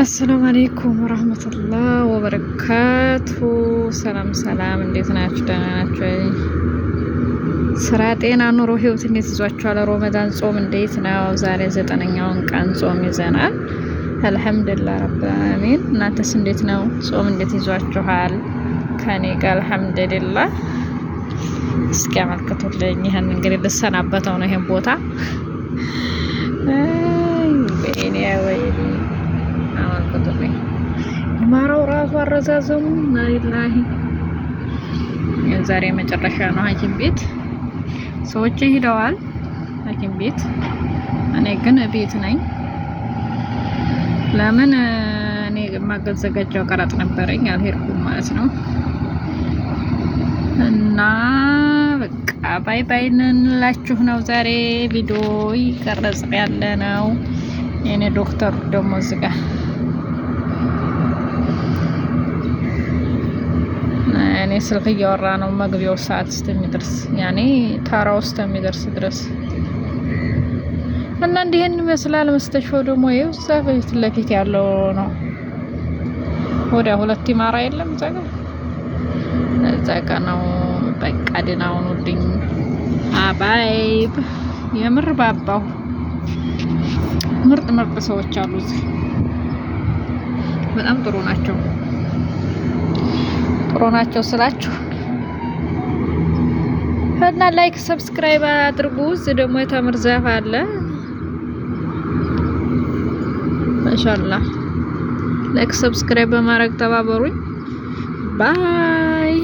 السلام عليكم ورحمة الله وبركاته። ሰላም ሰላም፣ እንዴት ናችሁ? ደህና ናችሁ? ስራ፣ ጤና፣ ኑሮ፣ ህይወት እንዴት ይዟችኋል? ሮመዳን ጾም እንዴት ነው? ዛሬ 9ኛውን ቀን ጾም ይዘናል። الحمد لله رب العالمين። እናንተስ እንዴት ነው? ጾም እንዴት ይዟችኋል? ከኔ ጋር الحمد لله። እስኪ አመልክቱልኝ። ይህን እንግዲህ ልሰናበተው ነው ይሄን ቦታ። ወይኔ ወይኔ፣ አመልክቱልኝ። ማራው ራሱ አረዛዘሙ ናሊላሂ። ዛሬ መጨረሻ ነው። ሐኪም ቤት ሰዎች ሄደዋል ሐኪም ቤት፣ እኔ ግን ቤት ነኝ። ለምን እኔ የማዘጋጀው ቀረጥ ነበረኝ፣ አልሄድኩም ማለት ነው። እና በቃ bye bye እንላችሁ ነው። ዛሬ ቪዲዮ ይቀረጽ ያለ ነው። የኔ ዶክተሩ ደግሞ እዚህ ጋር እኔ ስልክ እያወራ ነው። መግቢያው ሰዓት እስከሚደርስ፣ ያኔ ተራው እስከሚደርስ ድረስ። እና እንዲህን ይመስላል። مستشفى ው ደግሞ ይኸው እዛ ፊት ለፊት ያለው ነው። ወዲያ ሁለት ይማራ የለም፣ እዛ ጋር፣ እዛ ጋር ነው። በቃ ደህና ሁኑልኝ። حبايب የምር ባባሁ ምርጥ ምርጥ ሰዎች አሉ እዚህ፣ በጣም ጥሩ ናቸው። ጥሩ ናቸው ስላችሁ እና like subscribe አድርጉ። እዚህ ደግሞ የተምር ዛፍ አለ። ማሻአላህ፣ like subscribe በማድረግ ተባበሩኝ። Bye.